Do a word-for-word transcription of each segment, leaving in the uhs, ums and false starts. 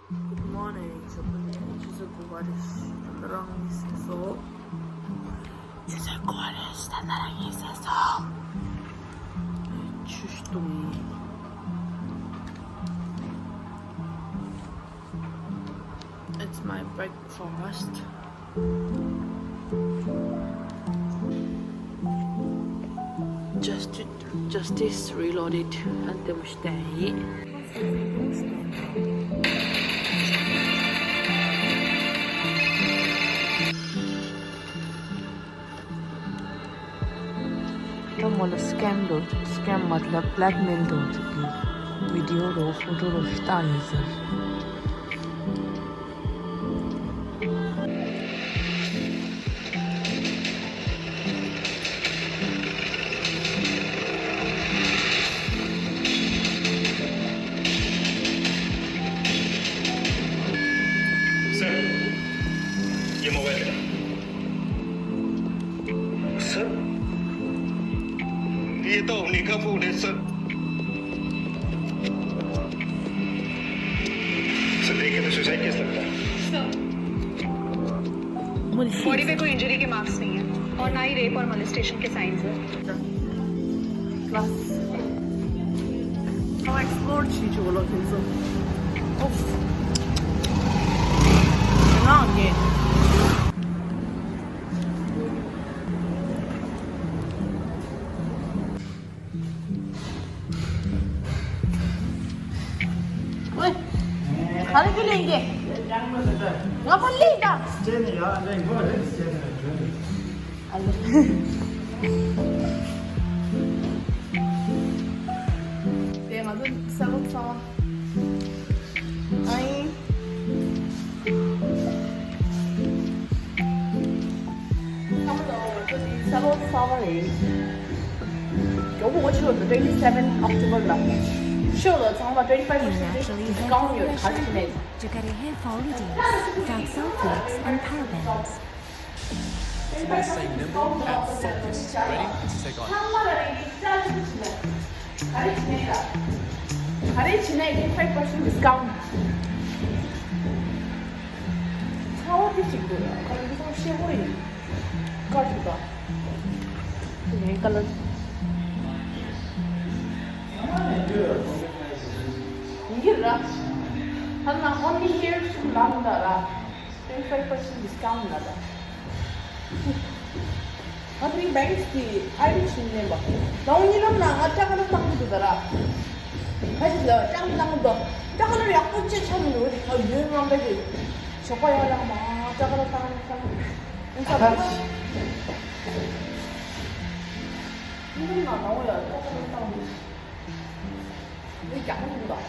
Good morning. ཇུ་ལེ་ཇུ་ལེ་གོ་བ་རེད། ད་ལྟ་རང་གི་སེམས་སོ། ཇུ་ལེ་གོ་བ་རེད། ད་ལྟ་རང་གི་སེམས་སོ། ཆུ་བཏུང་ཡིན། It's my breakfast. Justice, Justice Reloaded. ཨ་དེ་མོ་ཞིག་བལྟས་ཡིན། ཁྲོ་མོ་ལ་སི་ཀེམ་འགྲོ། སི་ཀེམ་མ་ལ་བྷ་ལེག་མེལ་འགྲོ་ཅིག་གི་བི་ཌི་ཡོ་རོ་ཕོ་ཊོ་རོ་ཤི་ཏང་ཡིན་ཟེར། सर, ये मोबाइल मेरा। सर, ये तो अवनी का फोन है, सर। सर, देखे तो सुसाइड केस लगता है। सर, बॉडी पे कोई इंजरी के मार्क्स नहीं है और ना ही रेप और मोलेस्टेशन के साइंस है। Class. How explore chi chi wala kinso. Of. Nga nge. Oi. Hari ki lenge. Nga pali da. དེ་ང་ཚོ་ས་ལོ་ཚ་བ། ཨ་ཡིན། ས་ལོ་ཚ་བ་རེད། མགྱོགས་པོ་ཕྱི་ལོགས་ཏུ་twenty seven October ལ། ཕྱི་ལོགས་ཚང་མ twenty five percent discount ཡོད། ག་རེ་བྱས་ནས། To get a hair fall reduce, dark sulfates and parabens. Today's same nimble and focus. Ready? Say go. ག་རེ་བྱས་ནས་ཡིན། Five percent discount. ཚ་བ་དེ་གཅིག་འདུག་ཁ་ལག་ཚང་ཤེས་པོ་ཡིན། དཀར་ཞིག་དང་། དེ་ནས་ཀ་ལར། ཡིན་གྱི་ར། ཧ་ན་only here ལ་མི་འདུག་ར། twenty five percent discount ལ་ད། ཨ་ཕི་བེང་གི་ཨའི་རི་ཕྱིན་ནས་པ། ལོང་ཉི་ལོང་ན་ང་ཅ་ག་ལ་བཏང་གི་འདུག་ད་ར། ཁ་ཅིག་ལ་ཅ་ག་བཏང་གི་འདུག་ཅ་ག་ལ་ཡག་པོ་ཅེ་ཆ་མི་འདུག་ཨ་ཡོད་ངམ་པ་ཅིག་ཞོགས་པ་ཡག་ཡག་མ་ཅ་ག་ལ་བཏང་ནས་བཏང་། ཨ་ཁ་ཅིག་ཉི་ལོང་ན་ལོང་ཡ་ཅ་ག་ལ་བཏང་གི་འདུག་རྒྱག་གི་འདུག་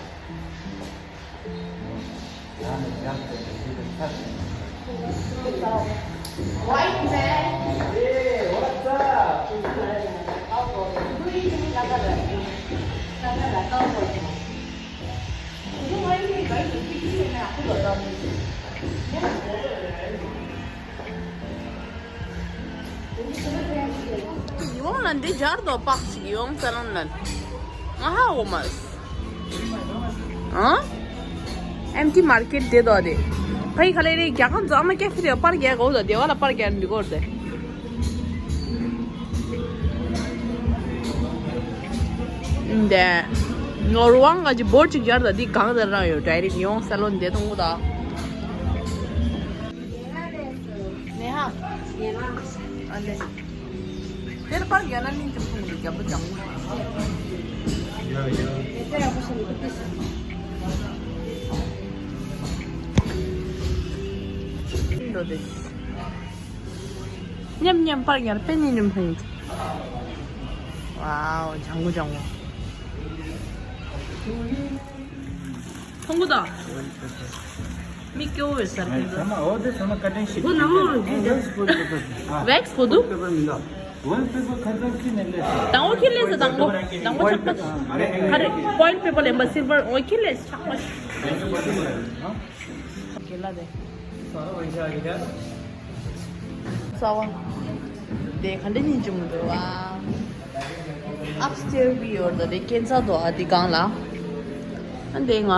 ཡོང་ལ་འདི་སྦྱར་དོ་པགས་ཤིག་ཡོང་ས་ལོན་ལ། ང་ཧ་འོ་མ། ཨ། ཨེམ་ཊི་མར་ཀེཊ་དེ་དོ་དེ། ཕ་ཡི་ཁ་ལེ་རེ་རྒྱ་གང་ཙམ་མ་སྐྱེ་ཁི་རེ་པར་རྒྱག་གོ་དོ་དེ་བ་ལ་པར་རྒྱག་འདི་གོ་དེ། འདི། ནོར་ཝང་ག་ཅི་བོར་ཅིག་སྦྱར་དོ་འདི་གང་དེ་རང་ཡོད་ཌའི་རེག་ཡོང་ས་ལོན་དེ་གཏོང་གོ་དོ། ནེ་ཧ། ཨ་ལེ། དེར་པར་རྒྱ་ནག་གླིང་ཁྱུང་ཁུང་གི་རྒྱབ་ཏུ་ལྗང་གུ་རེད། འགྲོ་དེ། མཉམ་མཉམ་པར་རྒྱ་དཔེ་ཉིན་ཉམ་ཕན། ཝའོ་ལྗང་གུ་ལྗང་གུ། ཐོང་གུ་དང་། མིག་སྐྱོ་བོ་ཡོད་ས་རེད། ཚང་མ་འོ་དེ་ཚང་མ་ཀ་ཊིང་ཤིག་ཁོ་ནང་ལོགས་རེད། ཝེག་སི་བོ་འདུག་ཝེག་སི་བོ་འདུག་ཁ་སང་ཁྱི་ནས་ལས་སོང་། དང་པོ་ཁྱི་ལས་སོང་། དང་པོ་དང་པོ་ཆག་པ་ཁ་རེད། པོའིན་ཊི་པེ་པར་ལེན་པ་སིལ་བར་འོ་ཁྱི་ལས་ཆག་པ་ཁྱི་ལ་དེ། ས་བ་དེ་ག་འདྲ་ཉིན་ཅི་མི་འདུག་བ། ཨབ་སི་ཊེར་བི་ཡོར་ད་དེ་ཁྱད་མཚར་འདུག་ཨ་དེ་གང་ལ་ཨ་དེ་ང་།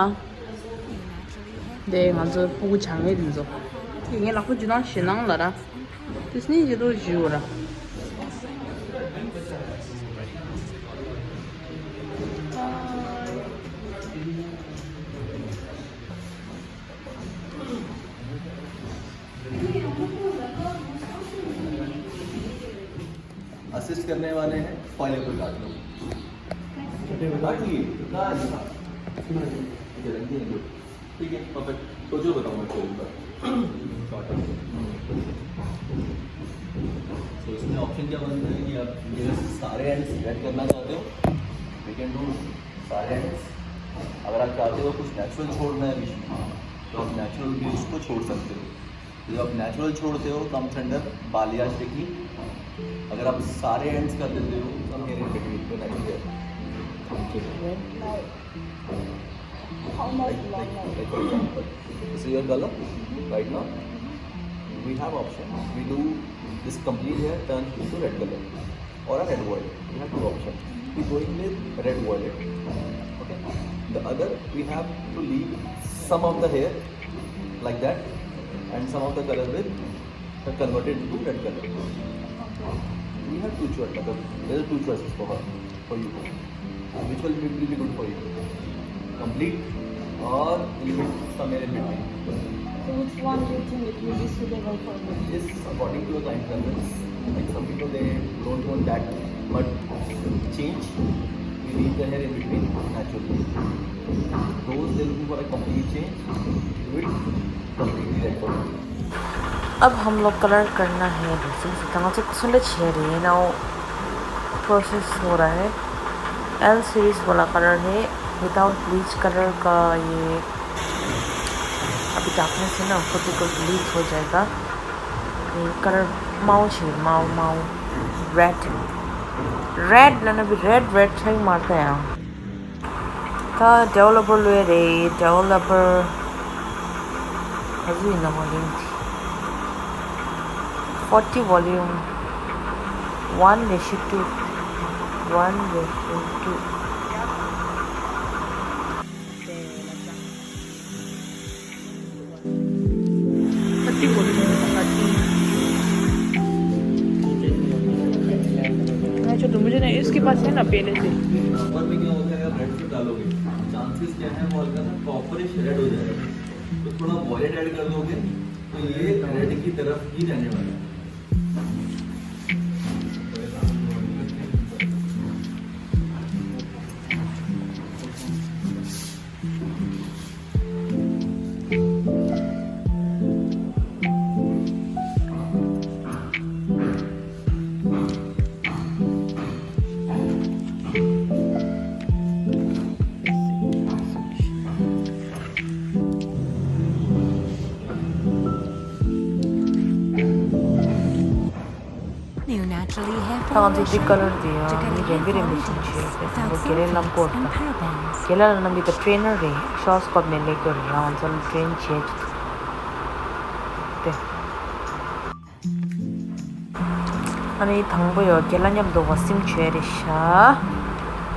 དེ་ང་ཚོ་སྤུ་གུ་བྱ་ངན་དེ་ཚོ། དེ་ངའི་ལག་པ་འཇུ་ནང་ཞེད་སྣང་ལ་ར། དེ་སྙིང་རྗེ་དོ་ཞུ་ར། असिस्ट करने वाले हैं, फॉइल पे काट लो। काट लिए? कहाँ है? इधर, इधर, इधर। ठीक है, परफेक्ट। तो जो बताऊँ मैं, कोई बात। तो इसमें ऑप्शन क्या बनता है कि आप ये सारे एंड सिलेक्ट करना चाहते हो, वी कैन डू सारे एंड। अगर आप चाहते हो कुछ नेचुरल छोड़ना है बीच में, तो आप नेचुरल भी उसको छोड़ सकते हो। तो जब आप नेचुरल छोड़ते हो, तो हम अंडर बालियाज टेक्निक। अगर आप सारे एंड्स कर देते हो, तो हम हेयर इन बिटवीन पे नहीं है। How much? Like, like, like, for example, this is your color. Right now, we have option. We do this complete hair turn into red color or a red violet. We have two options. We going with red violet. Okay. The other, we have to leave some of the hair like that, and some of the color will convert it into red color. We have two choice. मतलब, there are two choices for her, for you. Which will be really good for you? Complete or little bit somewhere in between? So which one do you think it will be suitable for me? This, according to the client preference, like, some people, they don't want that much change. We leave the hair in between naturally. Those, they're looking for a complete change, we do it completely red for them. अब हम लोग कलर करना है। जैसे कि तंग से कुछ ले छे रहे ना, वो प्रोसेस हो रहा है। एल सीरीज वाला कलर है, विदाउट ब्लीच कलर का। ये अभी डार्कनेस है ना, उसको बिल्कुल ब्लीच हो जाएगा। ये कलर माओ छे, माओ, माओ, रेड। रेड ना, अभी रेड, रेड छे मारते हैं। ད་ཌེ་ཝེ་ལོ་པར་ལོས་རེད། ཌེ་ཝེ་ལོ་པར་ག་ཚོད་ཡིན་ན་ཝོ་ལུམ་དེ། forty volume, one ratio two, one ratio two. Thirty बोल रही हूँ, थर्टी। अच्छा, तो मुझे ना इसके पास है ना पहले से। कॉपर में क्या होता है, अगर रेड फूड डालोगे, चांसेस क्या है, वो हल्का सा कॉपरिश रेड हो जाएगा। तो थोड़ा वॉयलेट ऐड कर दोगे, तो ये रेड की तरफ ही रहने वाला है। ད་ང་ཚོ་འདི་ཀ་ལར་འདི་ཡང་མི་རན་པའི་རན་པའི་བྱིན་བྱས་ཟེར་ཁོང་ཚོ་དགེ་ལས་རྣམ་སྐོར་དང་དགེ་ལས་རྣམ་པའི་ད་ཊེ་ནར་རེད། ཤོག་སི་ཀོབ་ནས་སླེབས་དགོས་རེད། ང་ཚོ་ལ་ཊེན་བྱས་ཀྱི་འདུག་སྟེ། ཨ་ནི་དང་པོ་ཡོ་དགེ་ལ་མཉམ་དུ་ཝ་སིམ་བྱས་རེད་ཤག་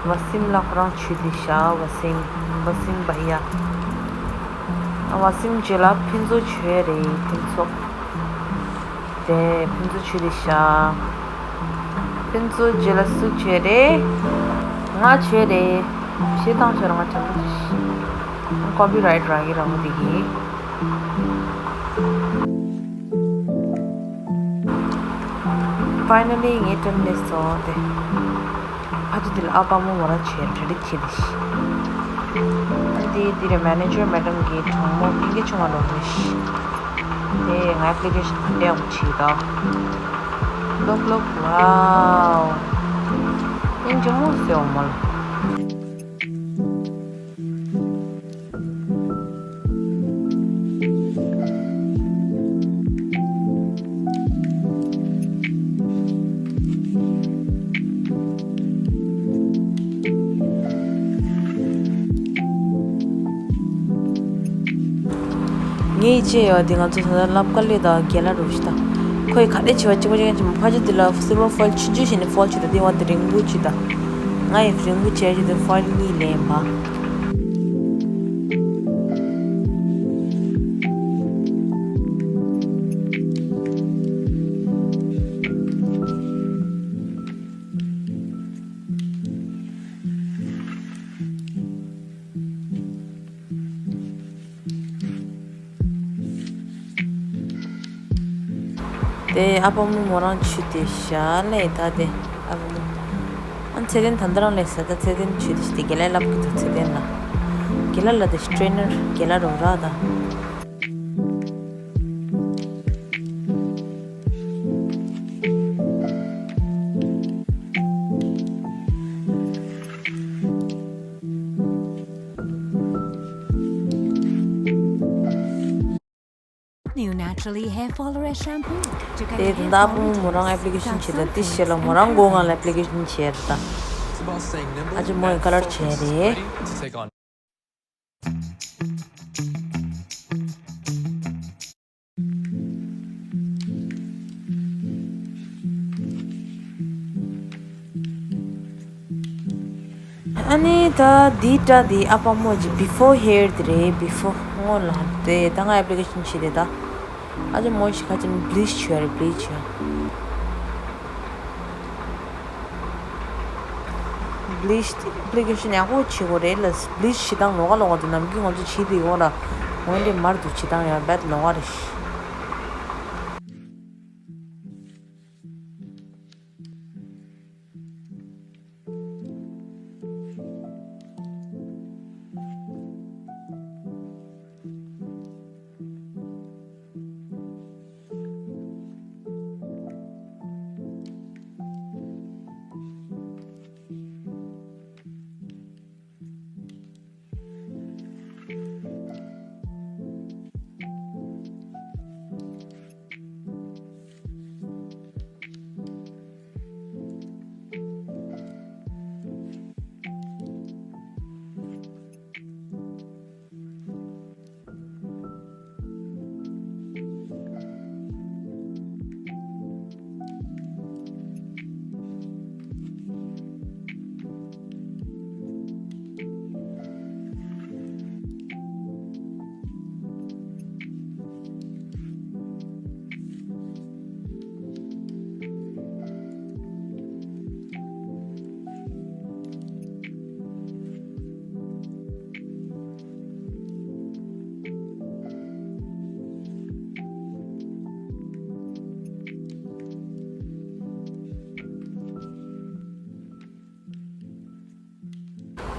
ཝ་སིམ་ལ་ཁོ་རང་བྱས་དེ་ཤག་ཝ་སིམ། ཝ་སིམ་བྷ་ཡ། ཝ་སིམ་རྗེས་ལ་ཕུན་ཚོགས་བྱས་རེད། ཕུན་ཚོགས། དེ་ཕུན་ཚོགས་བྱས་དེ་ཤག་ཕུན་ཚོགས་རྗེས་ལ་སུ་བྱས་རེད། ང་བྱས་རེད། བྱས་དང་བྱས་ར་ང་བྱས་མ་ཤེས། ཀོ་པི་རའེ་ཊི་རག་གི་ར་མོ་དེ་གི། ཕའི་ནལ་ལི་ངས་ཊེན་ལེ་སོང་སྟེ། ཕ་ཆུ་དེ་ལ་ཨ་ཕ་མོ་མོ་ར་བྱས་རེད་བྱས་དེ་ཤི། ཨ་དེ་དེ་རེད། མེ་ནེ་ཇར་མེ་ཌམ་གི་གྲོགས་མོ་པིང་གི་ཆུང་བ་ལོ་མི་ཤི། དེ་ང་ཨེབ་ལི་ཀེ་ཤན་དེ་འདྲ་ཡག་པོ་བྱས་ད། ལོག་ལོག་ཝའོ། དེ་ཇོ་མོ་སེ་འོ་མོ་ལ། ངའི་ཅེ་ཡོད་དེ་ང་ཚོ་ད་ལྟ་ལབ་ཀ་ལེ་དང་རྒན་ལགས་རུ་ཞིག་དང་། ཁོས་ག་རེ་བྱས་པ་གཅིག་པ་གཅིག་གཅིག་མ་ཕ་ཆུ་དེ་ལ་སིལ་བར་ཕོའིལ་ཆུང་ཆུང་ཞིག་ནས་ཕོལ་བྱས་དང་དེ་བ་དེ་རིང་པོ་ཅིག་དང་། ང་ཡི་རིང་པོ་བྱས་ཀྱི་དེ་ཕོལ་གཉིས་ལེན་པ། དེ་ཨ་ཕ་མོ་མོ་རང་ཆུ་དེ་ཤ་ལས་ད་དེ་ཨ་ཕ་མོ། ཨ་ཚེ་བརྟན་ད་ལྟ་རང་ལས་ས་ད་ཚེ་བརྟན་ཆུ་དེ་ཤི་དེ་རྒན་ལགས་ལབ་གི་འདུག་ཚེ་བརྟན་ལ། རྒན་ལགས་ལ་དེ་ཊེ་ནར་རྒན་ལགས་རོ་ར་ད། New Naturally Hair Follower Shampoo. དེ་ད་ལྟ་ཨ་ཕ་མོ་མོ་རང་ཨེབ་ལི་ཀེ་ཤན་བྱེད་ད་ཏི་ཤེ་ལ་མོ་རང་མགོ་ང་ལ་ཨེབ་ལི་ཀེ་ཤན་བྱེད་རེད་ད། ཨ་ཅེ་མོ་ཡི་ཀ་ལར་བྱེད་རེད། ཨ་ནི་ད་འདི་འདྲ་འདི་ཨ་ཕ་མོ་གི་བི་ཕོར་ཧེར་དེ་རེད། བི་ཕོར་སྔོན་ལ་དེ་ད་ང་ཨེབ་ལི་ཀེ་ཤན་བྱེད་དེ་ད། ཨ་ཅེ་མོ་ཞིག་ཁ་ཅིག་བི་ལི་ཆི་བྱོས་རེད། བི་ལི་ཆི་བྱོས། བི་ལི་ཆི་ཨེབ་ལི་ཀེ་ཤན་ཡག་པོ་བྱེད་དགོས་རེད་ལ། བི་ལི་ཆི་བྱེད་སྟངས་ལོགས་ཀ་ལོགས་ཀ་འདུག་ནམ་རྒྱུན་ང་ཚོ་བྱེད་དུས་ཡོང་ར། འོན་ཏེ་མར་འདུག་བྱེད་སྟངས་ཡང་རྦད་ལོགས་ཀ་རེད།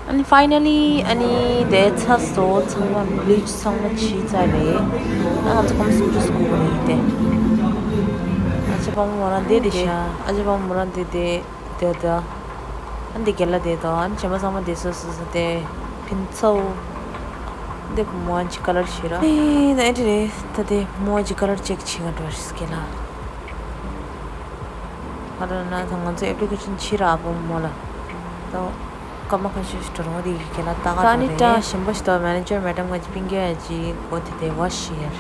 ཨ་ནི་ཕའི་ནལ་ལི་ཨ་ནི་དེ་ཚར་སོང་། ཚང་མ་བི་ལི་ཆི་ཚང་མ་བྱས་ཚར་རེད། ཨ་ང་ཚོ་སྐར་མ་སུམ་ཅུ་སོ་དགུ་རེད་དེ། ཨ་ཅེ་ཕ་མོ་མོ་རང་དེ་རེད་ཤག་ཨ་ཅེ་ཕ་མོ་མོ་རང་དེ་དེ་དེ་དེ། ཨ་འདི་རྒན་ལགས་དེ་དང་ཨ་ནི་གཞན་པ་ཚང་མ་དེ་སོ་སོ་སོ་དེ་ཕན་ཚུན། འདི་ཁོ་མོ་ཨ་ཅེ་ཀ་ལར་བྱེད་ར། ཨེ་ད་ཨེ་འདྲ་རེད། ད་དེ་མོ་ཨ་ཅེ་ཀ་ལར་ཅེག་བྱེད་ག་འགྲོ་རེད་རྒན་ལགས། ང་རང་ན་ད་ང་ཚོ་ཨེབ་ལི་ཀེ་ཤན་ཕྱིར་ཨ་ཕ་མོ་ལ་ད་སྐར་མ་ཁ་ཤས་ཤིག་འགྲོ་རོགས་དེ་གི་ཁྱེད་ལ་ལྟ་ག་ད་ནི་འགྲོ་རེད། ད་གཞན་པ་ཞིག་ད་མེ་ནེ་ཇར་མེ་ཌམ་ང་ཅི་པིང་གེ་ཨ་ཅི་གོ་དེ་དེ་བ་ཤི་ཡར་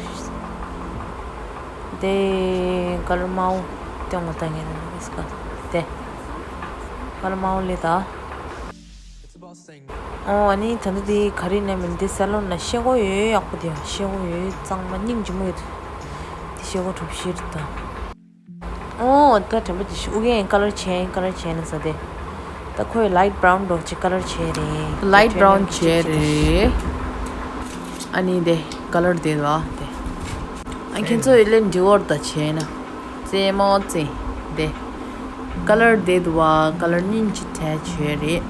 དེ་ཀ་ལར་མའོ་དེ་ངོ་ད་ངེ་ནི་སྐ་དེ་ཀ་ལར་མའོ་ལེ་ད། ཨོ་ཨ་ནི་ད་ལྟ་དེ་ག་རེ་ན་མིན་དེ་སེ་ལོན་ན་ཤེལ་སྒོ་ཡོད་ཡག་པོ་དེ་ཤེལ་སྒོ་ཡོད་གཙང་མ་སྙིང་རྗེ་མོ་ཡོད་དེ་ཤེལ་སྒོ་གྲུ་བཞི་རེད་ད། ཨོ་ད་དྲན་པ་ཅིག་ཤི་ཨུ་གེ་ཡང་ཀ་ལར་ཆེན་ཀ་ལར་ཆེན་ན་ས་དེ། ད་ཁོས་ལའིཊ་བྷ་རའུན་འགྲོ་ཅིག་ཀ་ལར་ཆེ་རེད། ལའིཊ་བྷ་རའུན་ཆེ་རེད། ཨ་ནི་དེ་ཀ་ལར་དེ་བ་དེ། ཨ་ཁྱེད་ཚོ་ཡི་ལན་འདྲི་བོར་ད་ཆེ་ན། རྩེད་མོ་རྩེ་དེ། ཀ་ལར་དེ་དུ་བ་ཀ་ལར་གཉིས་ཅིག་བྲལ་ཆེ་རེད།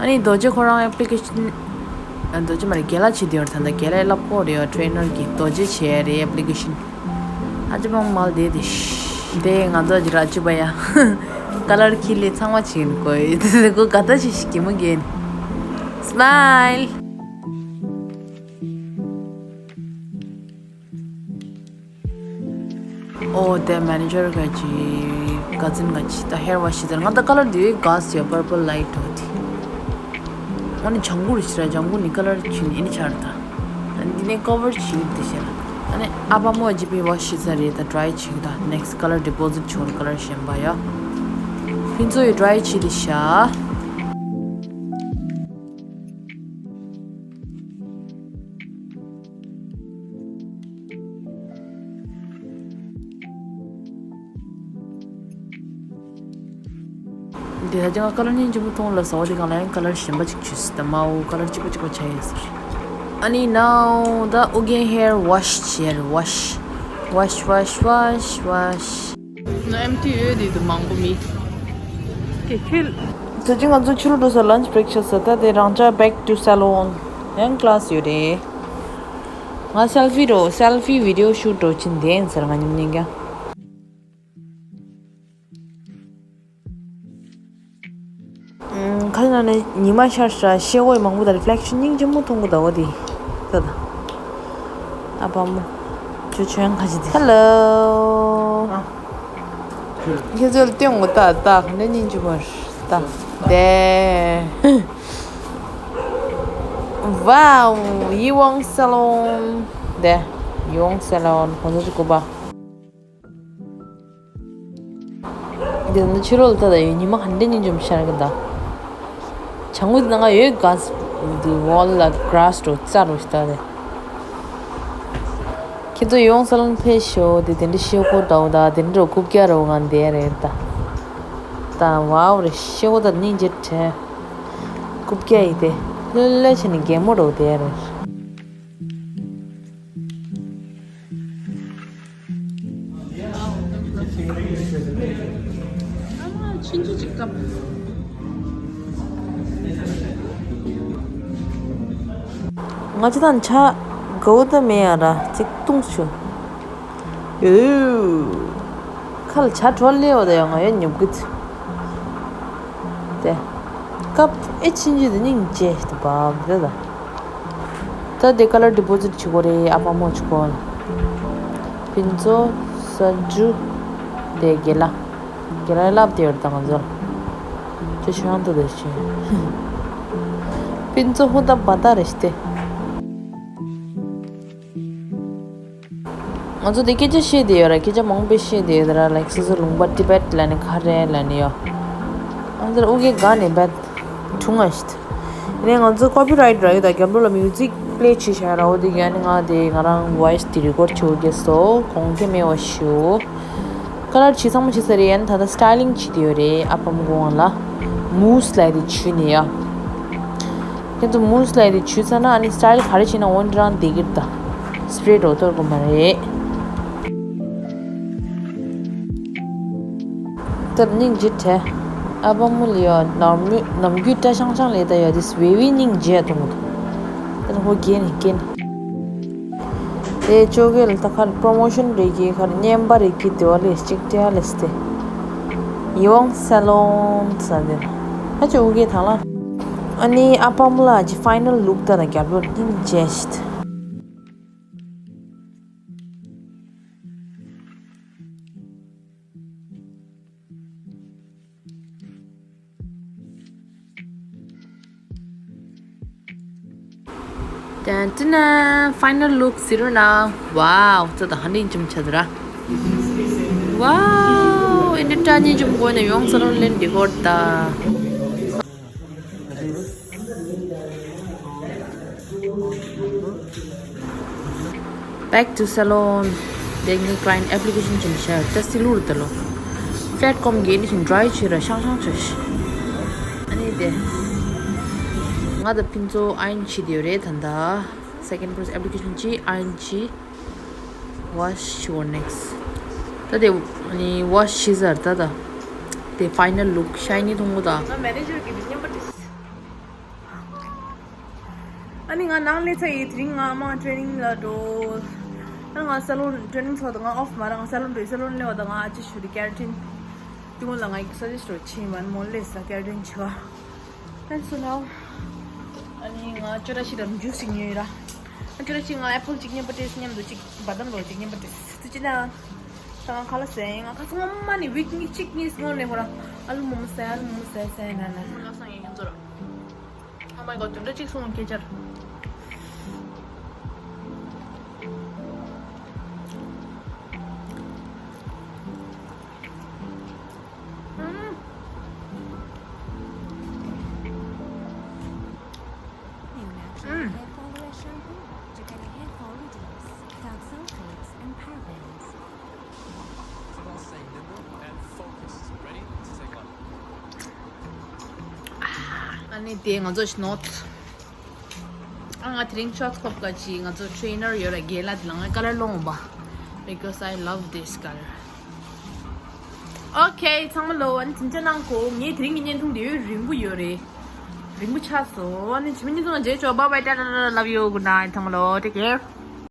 ཨ་ནི་རྡོ་རྗེ་ཁོ་རང་ཨེབ་ལི་ཀེ་ཤན། ཨ་རྡོ་རྗེ་མ་རེད་རྒན་ལགས་བྱེད་དུ་ཡོད་ད་ལྟ་རྒན་ལགས་ལབ་ཀོ་རེད་ཡོད་ཊེ་ནར་གྱིས་རྡོ་རྗེ་བྱས་རེད་ཨེབ་ལི་ཀེ་ཤན། ཨ་ཅེ་མང་མལ་དེ་དེ་ཤ། དེ་ང་ཚོ་ཅི་ར་ཅི་པ་ཡ། ཀ་ལར་ཁྱི་ལས་ཚང་མ་བྱེད་ནི་ཀོ་ཡི་དེ་ཀོ་ག་ད་ཅི་ཞིག་གི་མོ་གན། སྨའིལ། ཨོ་དེ་མེ་ནེ་ཇར་ག་ཅི་ག་ཛིན་ག་ཅི་ད་ཧེར་ཝ་ཤི་ཟེར་ང་ད་ཀ་ལར་དེ་ག་སི་ཡ་པར་པལ་ལའིཊ་འོ་དེ། ཨ་ནི་ཇང་གུ་རི་ཤི་ར་ཇང་གུ་ནི་ཀ་ལར་ཆུ་ནི་ཨ་ནི་ཆར་ད། ཨ་ནི་དེ་ནས་ཀོ་བར་ཆུ་དེ་ཤི་ར། ཨ་ནི་ཨ་པ་མོ་ཇི་པི་ཝ་ཤི་ས་རེད་ད་ཌ་རའི་ཆུ་ད་ནེག་སི་ཀ་ལར་ཌི་པོ་ཟིཊ་ཆོར་ཀ་ལར་གཞན་པ་ཡ། ཕིན་ཚོ་ཡི་ཌ་རའི་ཆུ་དེ་ཤ། དེ་ད་ཅི་ང་ཀ་ལར་སྙིང་རྗེ་མོ་མཐོང་ལ་ཟ་བ་དེ་གང་ལ་ཡང་ཀ་ལར་གཞན་པ་ཅིག་བྱོས་ད་མའོ་ཀ་ལར་གཅིག་པ་གཅིག་པ་བྱ་ཡོད་ཟེར། ཨ་ནི་ནའོ་ད་ཨུ་རྒྱན་ཧེར་ཝ་ཤི་བྱས་རེད། ཝ་ཤི་ཝ་ཤི་ཝ་ཤི་ཝ་ཤི་ཝ་ཤི། ན་ཨེམ་ཊི་ཡོད་དེ་དུ་མང་པོ་མི་ཁེ་ཁེལ། ད་ཅི་ང་ཚོ་ཕྱི་ལོགས་འགྲོ་ས་ལན་ཆི་བྷེ་རེག་ཤ་སི་ད་དེ་རང་ཅག་back to salon ཡང་ཀླ་སི་ཡོད་རེད། ང་སེལ་ཕི་འགྲོ་སེལ་ཕི་བི་ཌི་ཡོ་ཤུ་ཊི་འགྲོ་ཕྱིན་དེ་ཡིན་ཟེར་ང་མཉམ་ཉིན་ག་ཁ་ལ་ནས་ཉི་མ་ཤར་ཤར་ཤེལ་སྒོ་མང་པོ་དང་རི་ཕི་ལེག་ཤན་སྙིང་རྗེ་མོ་མཐོང་གི་འདུག་འོ་དེ། ད་ད། ཨ་ཕ་མོ། ཁྱོད་ཁྱོད་ཡང་ཁ་ཅིག་དེ། ཧེ་ལོ། ཁྱེད་ཚོ་ལ་སྟོན་དགོས་ད་ད་ག་འདྲ་སྙིང་རྗེ་མོ་རེད་ད། དེ། ཝའོ། ཡི་ཝང་སེ་ལོན། དེ། ཡི་ཝང་སེ་ལོན་ཁོང་ཚོ་ཅིག་གོ་པ། འདི་ནི་ཕྱི་ལོགས་ལ་ལྟ་ད་ཡོད་ཉི་མ་ག་འདྲ་སྙིང་རྗེ་མོ་ཤར་གི་འདུག་བྱང་བུ་འདི་ནང་ང་ཡོད་ག་འདི་ཝོལ་ལ་གྷ་ར་སི་འགྲོ་རྩྭ་རུ་ཞིག་ལྟ་དེ། ཁྱེད་ཚོ་ཡི་ཝང་སེ་ལོན་ཕེབས་ཤོག་དེ་དེ་འདྲ་ཤེལ་སྒོ་འདྲ་བོ་ད་དེ་འདྲ་རྐུབ་བཀྱག་རུ་ང་འདི་རེད་ད། ད་ཝའོ་རེད་ཤེལ་སྒོ་ད་སྙིང་རྗེ་དྲན། རྐུབ་བཀྱག་ཡིན་ཏེ། ལྷོད་ལྷོད་བྱས་ནས་གད་མོ་འགྲོ་དེ་རེད། ཆུང་ཆུང་ཅིག་བཀབ། ང་ཅི་དང་ཆ་གའུ་ད་མེ་ཡ་ར་ཅིག་ཏུང་ཆུ། ཡོ། ཁ་ལ་ཆ་གྲོ་ལེ་བ་ད་ཡོང་ང་ཡོད་ཉོབ་གི་ཚུ། དེ། ཀབ་ཨེ་ཆིན་ཇི་དེ་སྙིང་རྗེ་ཞིག་ཏུ་བབ་དེ་ད། ད་དེ་ཀ་ལར་ཌི་པོ་ཟིཊ་བྱེད་དགོས་རེད་ཨ་ཕ་མོ་བྱེད་དགོས། ཕུན་ཚོགས་ས་འབྲུ། དེ་དགེ་ལ། དགེ་ལ་ལབ་དེ་ཡོད་ད་ང་ཚོ་ལ། དེ་ཆོས་ཡང་ད་དེ་ཆོས། ཕུན་ཚོགས་ཧུ་ད་བ་ད་རེ་ཞིག་སྟེ། ང་ཚོ་དེ་སྐད་ཆ་བཤད་དེ་ཡོད་ར་སྐད་ཆ་མང་པོ་བཤད་དེ་ཡོད་ར་ལའིག་སོ་སོ་ལུང་པ་ཊི་བེཊ་ལ་ནི་ག་རེ་ལ་ནི་ཡོད། ང་ཚོར་ཨུ་གེ་ག་ནས་བེད་ཁྲུང་ང་ཤིད། ནས་ང་ཚོ་ཀོ་པི་རའིཊ་ར་ཡོད་ད་རྒྱབ་ལོགས་ལ་མིའུ་ཛིག་པི་ལེ་བྱེད་བཞག་ར་འོ་དེ་ག་ནི་ང་དེ་ང་རང་ཝོ་ཡིས་དེ་རི་ཀོཌ་བྱེད་འོ་གེ་སོ་གོང་ཁེ་མེ་བ་ཤུ། ཀ་ལར་བྱེད་ཚང་མ་བྱེད་ས་རེད་ཡན་ད་ལྟ་སི་ཊའི་ལིང་བྱེད་དེ་ཡོད་རེད་ཨ་ཕམ་གོང་ལ་མུ་སི་ལ་དེ་བྱུས་ནས་ཡ། ཁྱེད་ཚོ་མུ་སི་ལ་དེ་བྱུས་ཚར་ན་ཨ་ནི་སི་ཊའིལ་ག་རེ་བྱེད་ན་འོན་ཏེ་རང་བདེ་གིར་ད་སི་པི་རེ་འགྲོ་གཏོར་དགོས་མ་རེད། ད་སྙིང་རྗེ་བྲལ། ཨ་ཕ་མུ་ལ་ཡ་ནམ་རྒྱུན་ནམ་རྒྱུན་སྐྲ་ཤང་ཤང་ལས་ད་ཡ་དེ་སི་བེ་བི་སྙིང་རྗེ་ཡ་ཐུང་གི་འདུག་ད་ཧོ་རྒྱན་ནི་རྒྱན་ནི། དེ་ཅོ་གེ་ལ་ད་ཁར་པྲོ་མོ་ཤོན་རེ་གི་ཁར་བརྙན་པར་རེ་གི་དེ་བ་ལས་གཅིག་སྤྲད་ལས་ཏེ། ཡི་ཝང་སེ་ལོན་ས་དེ་ན། ཨ་ཅོ་གེ་ཐང་ལ། ཨ་ནི་ཨ་ཕ་མུ་ལ་ཅི་ཕའི་ནལ་ལུག་ད་ན་རྒྱབ་ལོ་སྙིང་རྗེ་ཤིད། ཏན་ཏན་ཕའི་ནལ་ལུག་ཟེར་རོ་ན། ཝའོ། ཙོ་ད་ཧ་ནི་ཅུམ་ཆ་ད་ར། ཝའོ། ཨེ་འདི་ཏྲ་ནི་ཅུམ་གོ་ནས་ཡོང་ས་རོ་ལེན་འདི་གོ་ད། Back to salon. དེ་ངའི་ཀ་ལ་ཡན་ཊི་ཨེབ་ལི་ཀེ་ཤན་ཅིག་བྱས་ཏེ་སི་ལུར་ད་ལོ། ཕེ་ལེཊ་ཀོམ་གི་ཨེ་ནི་ཤིན་ཌ་རའི་བྱས་ར་ཤང་ཤང་བྱས་ཤི། ཨ་ནི་དེ། ང་ད་ཕུན་ཚོགས་ཨ་ཡོན་བྱེད་དེ་ཡོད་རེད་ད་ད། སེ་ཀེན་ཌ་པོ་རོ་སེ་ཨེབ་ལི་ཀེ་ཤན་ཅིག་ཨ་ཡོན་བྱས། ཝོཤ་བྱས་ནེག་སི་ཊི། ད་དེ་ཨ་ནི་ཝོཤ་བྱས་ཚར་ད་ད། དེ་ཕའི་ནལ་ལུག་ཤའི་ནི་མཐོང་གོ་ད། ང་མེ་ནེ་ཇར་གི་མཉམ་པ་དེ། ཨ་ནི་ང་ནང་སླེབས་ཚར་ཡི་དེ་རིང་ང་ཨ་མ་ཊེ་ནིང་ལ་འགྲོ། ཨ་ནི་ང་སེ་ལོན་ཊེ་ནིང་ཚོགས་དང་ང་ཨོཕ་མ་ར་ང་སེ་ལོན་འགྲོ་ཡི་སེ་ལོན་སླེབས་པ་དང་ང་ཨ་ཅི་ཞུ་དེ་ཀེ་ར་ཊིན། དེ་སྔོན་ལ་ང་ཡི་སར་ཇི་སི་ཊི་ཆེ་མན་མོ་ལེ་ས་ཀེ་ར་ཊིན་ཆེ་བ། ཨ་ནི་སོ་ནའོ། ཨ་ནི་ང་ཅོ་ཏྲ་ཤི་དང་ཇུས་ཤིག་ཉོས་ཡོད་ར། ཨ་ཅོ་ཏྲ་ཤི་ང་ཨེ་པལ་གཅིག་མཉམ་པོ་ཏེས་མཉམ་དུ་གཅིག་བ་དམ་རོ་གཅིག་མཉམ་པོ་ཏེས་ཏུ་ཅི་ན། ད་ང་ཁ་ལག་ཟས་ཡིན་ང་ཁ་སང་ངོ་མ་ནི་ཝིག་གཉིས་གཅིག་གཉིས་སྔོན་ནས་ཁོ་རང་ཨ་ལུ་མོ་མོ་ཟས་ཨ་ལུ་མོ་མོ་ཟས་ཟས་ན་ན། ཁོ་ལག་སང་ཡིན་ཡིན་ཚོར། Oh my god དུ་འདྲ་གཅིག་སོང་སྐད་ཆར། New natural hair follicle reduce without sulfates and parabens. Smells safe, nimble, and focused. Ready? Let's take a look. ཨ་ནི་དེ་ང་ཚོ་ཤི་ནོ། ཨ་ང་དེ་རིང་ཤོ་ཊི་ཁོབ་ཀ་ཅིག་ང་ཚོ་ཊི་རེ་ནར་ཡོད་ར་རྒན་ལགས་དེ་ལ་ང་ཀ་ལར་སློང་བ། Because I love this color. Okay, ཚང་མ་ལོ། ཨ་ནི་དེ་འདྲ་གནང་གོ། ངས་དེ་རིང་གི་བརྙན་ཐུང་དེ་ཡོད་རིང་པོ་ཡོད་རེད། རིང་པོ་ཆགས་སོང་། ཨ་ནི་ཕྱི་མ་བརྙན་ཐུང་ལ་མཇལ་ཆོག Bye bye, ta ta ta, love you, good night, ཚང་མ་ལོ། Take care.